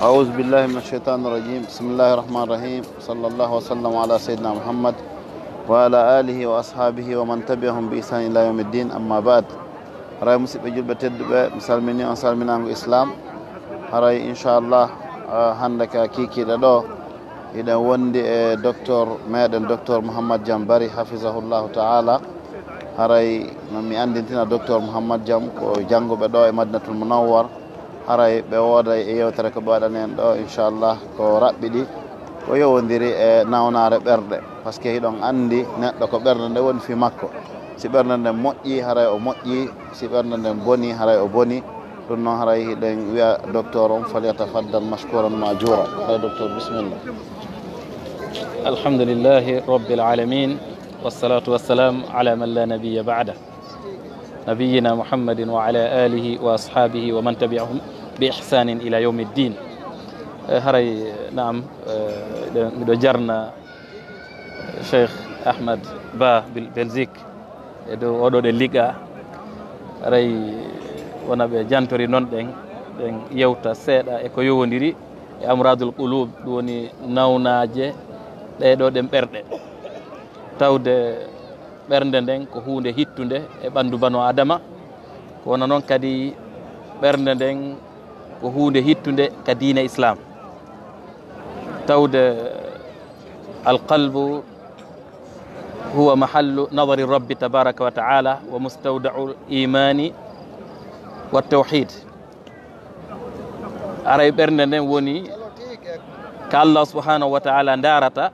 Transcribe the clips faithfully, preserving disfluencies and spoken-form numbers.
أعوذ بالله من الشيطان الرجيم. بسم الله الرحمن الرحيم. صلى الله وسلم على سيدنا محمد وعلى آله وأصحابه ومن تبعهم بإحسان إلى يوم الدين. أما بعد. Haray musidɓe julɓe tedduɓe, mi salmini on salminaango Islam. Haray inchallah, ah, hannde ka kiikiiɗe ɗo, hiɗen wondi e docteur meɗen, docteur Mouhammad Jam Bari, hafizahullahu ta'ala. Haray no mi anndintina docteur Mouhammad Jam ko jannguɓe ɗo e Madinatul Munawwar. Haray ɓe wooday e yewtere ko ɓe waɗani en ɗo, inchallah, ko raɓɓiɗi, ko yowondiri e nawnaare ɓerɗe. Parce que hiɗon anndi neɗɗo ko ɓernde nde woni fii makko. Si ɓernde nden moƴƴi, haray o moƴƴi. Si ɓernde nden boni, haray o boni. Ɗum noon, haray hiɗen wi'a docteur on, falyatafaddal mashkuran ma'jura. Haray docteur, bismillah. الحمد لله رب العالمين، والصلاة والسلام على من لا نبي بعده، نبينا محمد وعلى آله وأصحابه ومن تبعهم بإحسان إلى يوم الدين. Eh, haray, naam, eh, miɗo jarna Cheikh Ahmad Ba Bil-, Belzik e dow oɗo ɗe liga. Haray wona ɓe jantori noon ɗen, ɗen yewta seeɗa e ko yowondiri e amradul qulub, ɗum woni nawnaaje ɗee ɗo ɗen ɓerɗe. Tawde ɓernde nden ko huunde hittunde e ɓanndu bano Adama, ko wona noon kadi ɓernde nden ko huunde hittunde ka diine Islam. Tawde alqalbu huwa mahallu nadari Rabbi tabaraka wa ta'ala wa mustawda'u imani wa tawhid. Haray ɓernde nden woni ka Allah subhanahu wa ta'ala ndaarata,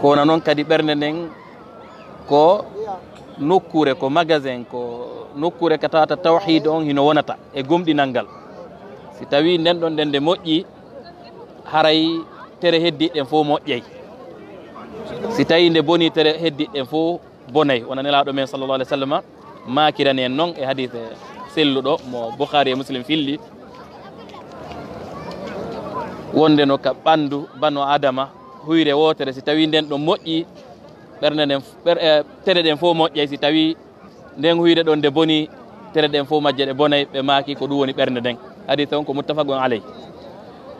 ko wona noon kadi ɓernde nden ko nokkuure, ko magasin, ko nokkuure ka tawata tawhid on hino wonata e gomɗinal ngal. Si tawi nden ɗon ɗen nde moƴƴi, haray tere heddiɗen fof moƴƴay. Si tawi nde boni, tere heddiɗen fof bonay. Wona Nelaaɗo men sallallahu alaihi wasallam maakirani en noon e hadiise selluɗo mo Bukhari e Muslim filli, wonde no ka ɓanndu bano Adama, huyre wootere, si tawi nden ɗon moƴƴi, ɓernde nden, ɓer-, eh, tere ɗen fof moƴƴay. Si tawi nden huyre ɗon nde boni, tere ɗen fof majje ɗe bonay. Ɓe maaki ko ɗum woni ɓernde nden. Hadiise on ko muttafaqun alayh.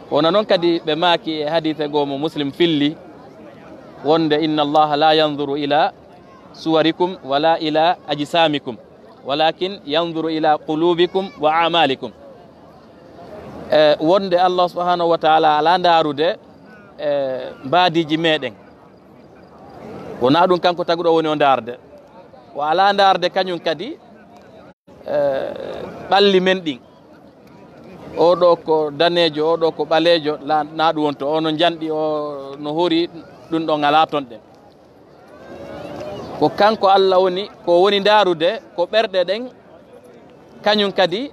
Ko wona noon kadi ɓe maaki e hadiise goo mo Muslim filli, wonde: "Inna Allaha la yanzuru ila suwarikum wala ila ajsamikum, walakin yanzuru ila qulubikum wa amalikum." E, wonde Allah subhanahu wa ta'ala alaa ndaarude, e, mbaadiiji meɗen. Wonaa ɗum kanko taguɗo woni o ndaarde. O alaa ndaarde kañum kadi, e, ɓalli men ɗin. Oo ɗoo ko daneejo, oo ɗoo ko ɓaleejo, la-, naa ɗum wonto. Oo no njanɗi, oo no hori, ɗum ɗon alaa ton ɗen. Ko kanko Allah woni, ko woni ndaarude, ko ɓerɗe ɗen, kañum kadi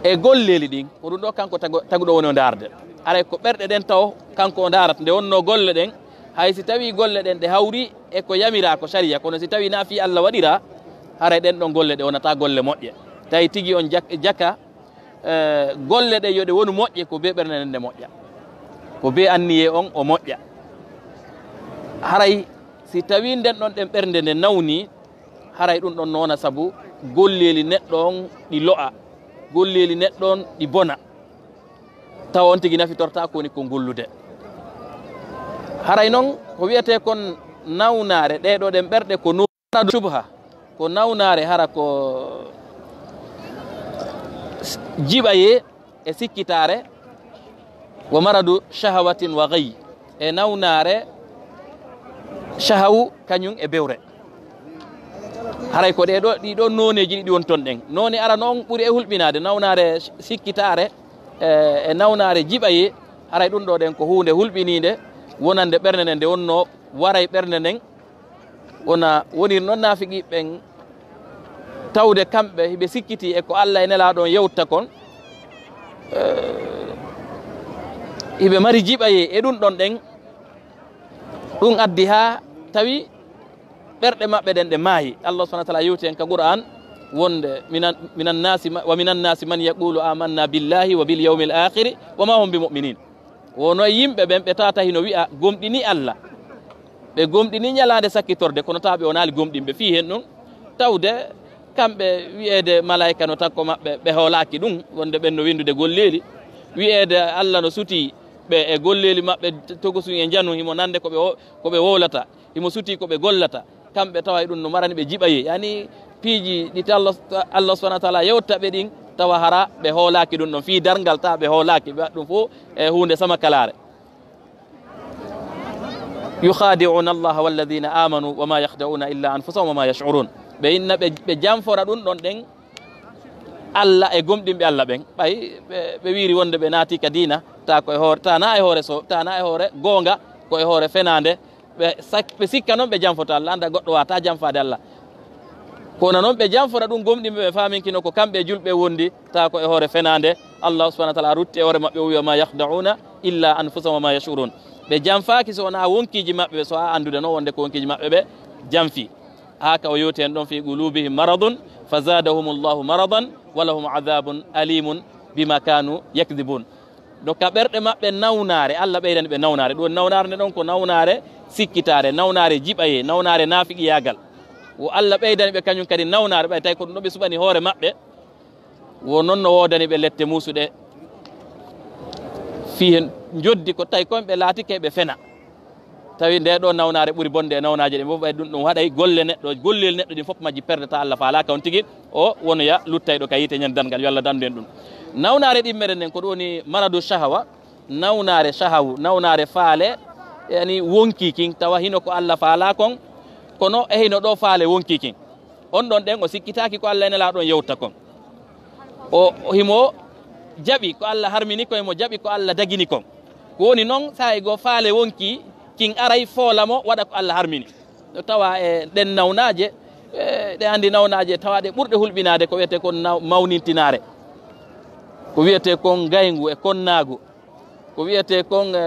e golleeli ɗin. Ko ɗum ɗoo kanko tago-, taguɗo woni o ndaarde. Haray ko ɓerɗe ɗen taw kanko o ndaarata. Nde wonnoo golle ɗen, hay si tawii golle ɗen ɗe hawri e ko yamiraa ko sariya, kono si tawii naa fii Allah waɗiraa, haray ɗen ɗon golle ɗe wonataa golle moƴƴe. Tawi tigi on jak-, jaka, eh, golle ɗe yo ɗe wonu moƴƴe, ko bee ɓernde nden nde moƴƴa, ko bee anniyee on o moƴƴa. Haray si tawii nden ɗon ɗen ɓernde nde nawni, haray ɗum ɗon no wona sabu golleeli neɗɗo on ɗi lo'a, golleeli neɗɗo on ɗi bona, tawa on tigi nafitortaa ko woni ko gollude. Haray non ko wi'etee kon nawnaare ɗee ɗoo ɗen ɓerɗe ko nu-, subha, ko nawnaare hara ko jiɓayee e sikkitaare, wa maradu shahawatin wa gay, e nawnaare shahawu kañum e bewre. Haray ko ɗee ɗoo, ɗii ɗoo nooneeji ɗiɗi woni ton ɗen. Noone arano on ɓuri e hulɓinaade, nawnaare sikkitaare, e, e nawnaare jiɓayee. Haray ɗum ɗoo ɗen ko huunde hulɓiniinde wonande ɓernde nden, nde wonnoo waray ɓernde nden wona wonir non naafiqiiɓe ɓen, tawde kamɓe hiɓe sikkitii e ko Allah e Nelaaɗo on yewta kon, eh, hiɓe mari jiɓayee e ɗum ɗon ɗen. Ɗum addi haa tawi ɓerɗe maɓɓe ɗen ɗe maayi. Allah subhanahu wa ta'ala yewti en ka Qur'an wonde: "Minan, minan nasi ma-, wa minan nasi man yaqulu amanna billahi wa bil yawmil akhiri wa ma hum bi mu'minin." Wono e yimɓe ɓen ɓe tawata hino wi'a gomɗini Allah, ɓe gomɗini ñalaande sakkitorde, kono tawa ɓe wonaali gomɗinɓe fii hen ɗum, tawde Kamɓe wiyeede malaayika no takko maɓɓe, ɓe hoolaaki ɗum, wonde ɓen no winndude golleeli. Wiyeede Allah no sutii ɓe e golleeli maɓɓe, togosun e njanun, himo nande ko ɓe wo-, ko ɓe wowlata, himo sutii ko ɓe gollata. Kamɓe tawa e ɗum no marani ɓe jiɓayee. Yani piiji ɗi Allah, Allah subhanahu wa taala yewta ɓe ɗin, tawa hara ɓe hoolaaki ɗum ɗon. Fii darngal tawa ɓe hoolaaki, ɓe waɗa ɗum fof e huunde sama kalaare. يخادعون الله والذين آمنوا وما يخدعون إلا أنفسهم وما يشعرون. Ɓe inna ɓe, ɓe janfora ɗum ɗon ɗen Allah e gomɗinɓe Allah ɓen. Ɓay ɓe, ɓe wiiri wonde ɓe naati ka diina, ta ko e hoore, ta na e hoore so, ta na e hoore goonga, ko e hoore fenaande. Ɓe sak-, ɓe sikka noon ɓe janfota Allah, anda goɗɗo waata janfaade Allah. Kono noon ɓe janfora ɗum gomɗinɓe ɓe faaminkino ko kamɓe e julɓe wondi, ta ko e hoore fenaande. Allah subhanahu wa taala rutti e hoore maɓɓe, o wiya, "Ma yakhda'una illa anfusahum wa ma yash'urun." Ɓe janfaaki so wonaa wonkiiji maɓɓe ɓe, so a anndude noon wonde ko wonkiiji maɓɓe ɓe janfi. Haa ka o yewti heen ɗon, "Fi qulubihim maradun fa zadahumullahu maradan wa lahum adhabun alimun bima kanu yakdhibun." No ka ɓerɗe maɓɓe nawnaare, Allah ɓeydani ɓe nawnaare. Ɗum woni nawnaare nde ɗon ko nawnaare sikkitaare, nawnaare jiɓayee, nawnaare naafiqiyaagal. Wo Allah ɓeydani ɓe kañum kadi nawnaare, ɓay tawi ko ɗum ɗo ɓe suɓani hoore maɓɓe. Wo non no woodani ɓe lette muusuɗe fii heen njoddi ko tawi kon ɓe laatike ɓe fena. Tawi nde ɗo nawnaare ɓuri bonde e nawnaaje ɗe fof, ɓay ɗum, ɗum haɗay golle neɗɗo, gollel neɗɗo ɗin fof majji perdata, Allah faalaaka on tigi, o wonoya luttayɗo ka yiite ñande darngal, yo Allah dandu en ɗum. Nawnaare ɗimmere nden, ko ɗum woni maradu shahawa, nawnaare shahawu, nawnaare faale, yani wonkii kin, tawa hino ko Allah faalaa kon, kono e hino ɗo faale wonkii kin. On ɗon ɗen o sikkitaaki ko Allah e Nelaaɗo on yewta kon. O, o himo jaɓi ko Allah harmini kon, himo jaɓi ko Allah dagini kon. Ko woni non, saa'i goo faale wonkii kin aray foola mo waɗa ko Allah harmini. No tawa e ɗen nawnaaje, e ɗe anndi nawnaaje tawa ɗe ɓurɗe hulɓinaade ko wiyetee kon naw-, mawnintinaare. Ko wiyetee kon ngayngu e konnaagu. Ko wiyetee kon, e,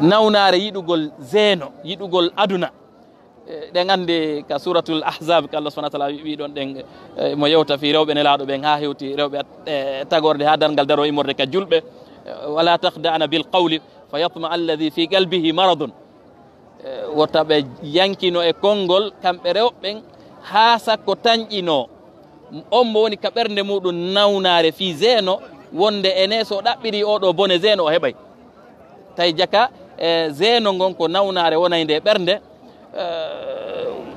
nawnaare yiɗugol zeeno, yiɗugol aduna. E, ɗen anndi ka Suuratul Ahzaab, ka Allah subhanahu wa taala wi-, wi ɗon ɗen, e, mo yewta fii rewɓe Nelaaɗo ɓen haa hewti rewɓe, e, tagorde haa darngal daro immorde ka julɓe. E, "Wala takhda'na bil qawli fa yatma alladhi fi qalbihi maradun." E, wota ɓe yankino e konngol, kamɓe rewɓe ɓen, haa sakko tanƴinoo on mo woni ka ɓernde muuɗum nawnaare fii zeeno, wonde enee so ɗaɓɓirii oo ɗoo bone zeeno o heɓay. Tawi jaka, e, zeeno ngon ko nawnaare wonaynde e ɓernde, e,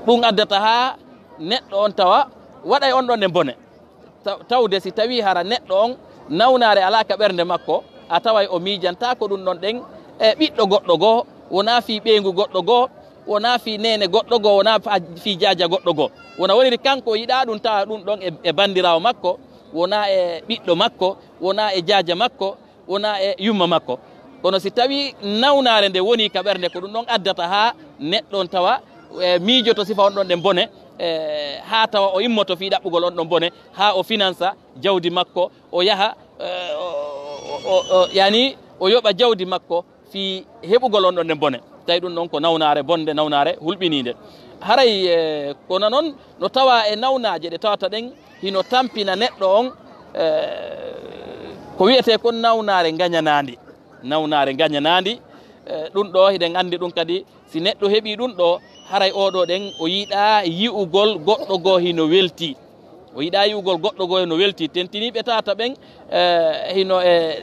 ɗum addata haa neɗɗo on tawa waɗay on ɗon e bone. Taw-, tawde si tawii hara neɗɗo on nawnaare alaa ka ɓernde makko, a taway o miijantaako ɗum ɗon ɗen e ɓiɗɗo goɗɗo goo, wonaa fii ɓeyngu goɗɗo goo, wonaa fii neene goɗɗo goo, wonaa fa-, fii jaaja goɗɗo goo. Wona woniri kanko o yiɗaa ɗum tawa ɗum ɗon e, e banndiraawo makko, wonaa e ɓiɗɗo makko, wonaa e jaaja makko, wonaa e yumma makko. Kono si tawii nawnaare nde wonii ka ɓernde, ko ɗum ɗon addata haa neɗɗo on tawa, e, miijoto sifa on ɗon ɗen bone, e, haa tawa o immoto fii ɗaɓɓugol on ɗon bone, haa o finansa jawdi makko, o yaha, e, o, o, o, o, yani, o yoɓa jawdi makko fii heɓugol on ɗon ɗen bone. Tawi ɗum ɗon ko nawnaare bonde, nawnaare hulɓiniinde. Haray, e, kono non no tawa e nawnaaje ɗe tawata ɗen hino tampina neɗɗo on, e, ko wiyetee kon nawnaare ngañanaandi. Nawnaare ngañanaandi, e, ɗum ɗo hiɗen anndi ɗum kadi, si neɗɗo heɓii ɗum ɗo, haray oo ɗoo ɗen o yiɗaa yi'ugol goɗɗo goo hino weltii. O yiɗaa yi'ugol goɗɗo goo hino weltii. Tentiniiɓe tawata ɓen, e, hino e,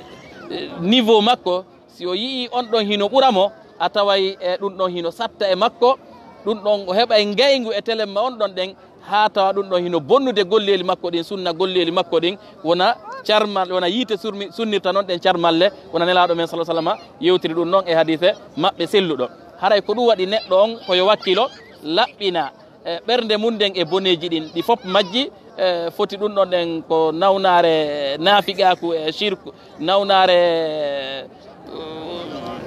e, niveau makko, si o yi'ii on ɗon hino ɓura mo, a taway, e, ɗum ɗon hino satta e makko, ɗum ɗon o heɓay ngayngu e telemma on ɗon ɗen, haa tawa ɗum ɗon hino bonnude golleeli makko ɗin, sunna golleeli makko ɗin, wona carmal, wona yiite surmi-, sunnirta non ɗen carmalle, wona Nelaaɗo men, sallallahu alaihi wasallam, yewtiri ɗum non e hadiise maɓɓe selluɗo. Haray ko ɗum waɗi neɗɗo on ko yo wakkilo, laɓɓina, e, ɓernde mum nden e boneeji ɗin, ɗi fof majji, e, foti ɗum ɗon ɗen ko nawnaare naafiqaaku e shirku, nawnaare, e,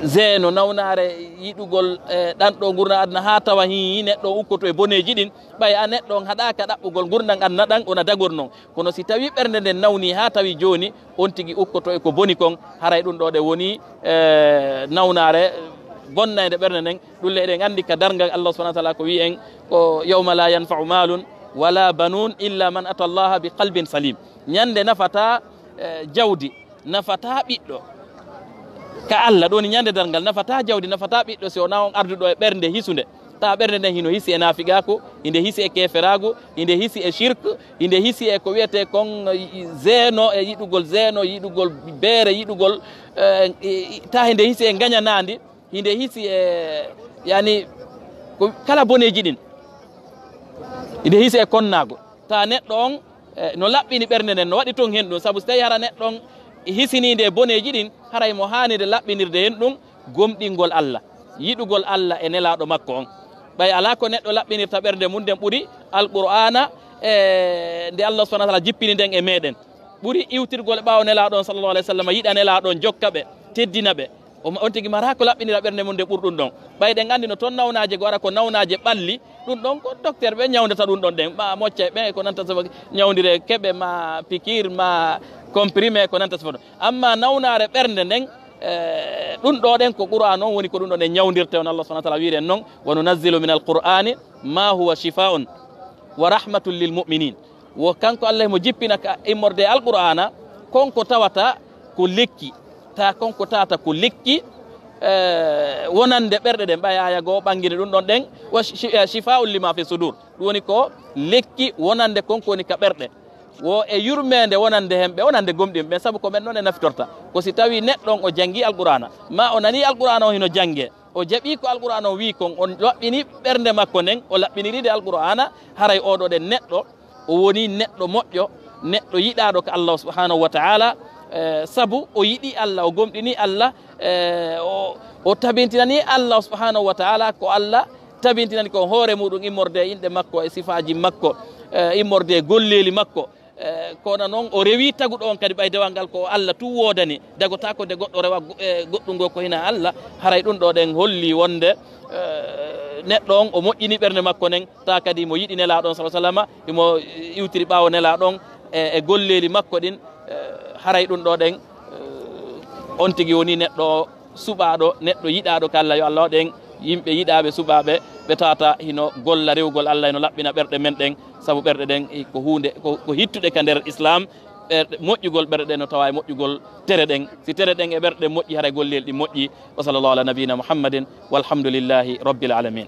zeeno, nawnaare yiɗugol, e, ɗanɗo ngurndan aduna, haa tawa hii neɗɗo on ukkoto e boneeji ɗin. Ɓay a neɗɗo on haɗaaka ɗaɓɓugol ngurndan aduna ɗan, wona dagor non. Kono si tawii ɓernde nden nawnii haa tawi jooni, on tigi ukkoto e ko boni kon, haray ɗum ɗo ɗe woni, e, nawnaare bonnaynde ɓernde nden. Ɗum le eɗen anndi ka darngal Allah subhanahu wa taala ko wi'i en ko, "Yawma la yanfa'u malun wala banun illa man ata Allaha bi qalbin salim." Ñande nafataa, e, jawdi, nafataa ɓiɗɗo ka Allah, ɗum woni ñande darngal, nafataa jawdi, nafataa ɓiɗɗo si wonaa on arduɗo e ɓernde hisunde. Taa ɓernde nden hino hisi e naafiqaaku, hinde hisi e keeferaagu, hinde hisi e shirk, hinde hisi e ko wiyetee kon, eh, zeeno, e yiɗugol zeeno, yiɗugol beere, yiɗugol, eh, i-, i-, taa hinde hisi e ngañanaandi, hinde hisi e, yani, ko kala boneeji ɗin. Hinde hisi e konnaagu. Taa neɗɗo on, eh, no laɓɓini ɓernde nden, no waɗi ton hen ɗum. Sabu si tawii hara neɗɗo on hisinii nde boneeji ɗin, haray mo haanide laɓɓinirde hen ɗum, gomɗingol Allah, yiɗugol Allah e Nelaaɗo makko on. Ɓay alaa ko neɗɗo laɓɓinirta ɓernde mum nden ɓuri Alqur'aana, e nde Allah subhanahu wa ta'ala jippini nden e meɗen. Ɓuri iwtirgol ɓaawo Nelaaɗo on sallallahu alayhi wa sallam, yiɗa Nelaaɗo on, jokka ɓe, teddina ɓe. O, on tigi maraa ko laɓɓinira ɓernde mum nden ɓuri ɗum ɗon. Ɓay ɗen anndi no ton nawnaaje goo ara ko nawnaaje ɓalli, ɗum ɗon ko docteur ɓe ñawndata ɗum ɗon ɗen, ma moccay ɓe ko nanta so ñawndire keɓe, ma pikiir, ma comprimé, ko nanta so ɗum. Amma nawnaare ɓernde nden, eh, ɗum ɗo ɗen ko Qur'aan on woni ko ɗum ɗo ɗen ñawndirte on. Allah subhanahu wa ta'ala wi'iri en non, "Wa nunazzilu minal Qur'aani ma huwa shifaa'un wa rahmatun lil mu'minin." Wo kanko Allah mo jippina ka immorde e Alqur'aana, kon ko tawata ko lekki, taa kon ko tawata ko lekki, eh, wonande ɓerɗe ɗen, ɓay aaya goo ɓangini ɗum ɗon ɗen, wa shi-, eh, shifaa'un lima fi sudur. Ɗum woni ko lekki wonande kon ko woni ka ɓerɗe. Wo e yurmeende wonande hemɓe, wonande gomɗinɓe ɓen, sabu ko ɓen non e nafitorta. Ko si tawii neɗɗo on o janngii Alqur'aana, maa o nanii Alqur'aana on hino janngee, o jaɓii ko Alqur'aana on wi'i kon, o laɓɓini ɓernde makko nden, o laɓɓiniri nde Alqur'aana, haray oo ɗoo ɗen neɗɗo, o wonii neɗɗo moƴƴo, neɗɗo yiɗaaɗo ka Allah subhanahu wa ta'ala, eh, sabu o yiɗii Allah, o gomɗinii Allah, eh, o, o tabintinanii Allah subhanahu wa ta'ala ko Allah tabintinani ko hoore muɗum immorde e inɗe makko, e sifaaji makko, eh, immorde e golleeli makko. Eh, kono non o rewii taguɗo on kadi, ɓay dewal ngal ko Allah tun woodani, dagotaako nde goɗɗo rewa go-, eh, goɗɗum ngo ko hinaa Allah. Haray ɗum ɗo ɗen holli wonde, eh, neɗɗo on o moƴƴini ɓernde makko nden, taa kadi mo yiɗi Nelaaɗo on sallallahu alaihi wasallam, himo iwtiri ɓaawo Nelaaɗo on e, e golleeli makko ɗin, eh, haray ɗum ɗo ɗen, eh, on tigi woni neɗɗo suɓaaɗo, neɗɗo yiɗaaɗo ka Allah. Yo Allah waɗ en yimɓe yiɗaaɓe, suɓaaɓe, ɓe tawata hino golla rewugol Allah, hino laɓɓina ɓerɗe men ɗen, sabu ɓerɗe ɗen, eh, ko huunde, ko, ko hittuɗe ka nder Islam. Ɓerɗe, moƴƴugol ɓerɗe ɗen no tawa e moƴƴugol tere ɗen. Si tere ɗen e ɓerɗe moƴƴi, haray golleeli ɗin moƴƴi. Wa sallallahu ala nabiyyina Muhammadin, walhamdulillahi rabbil alamin.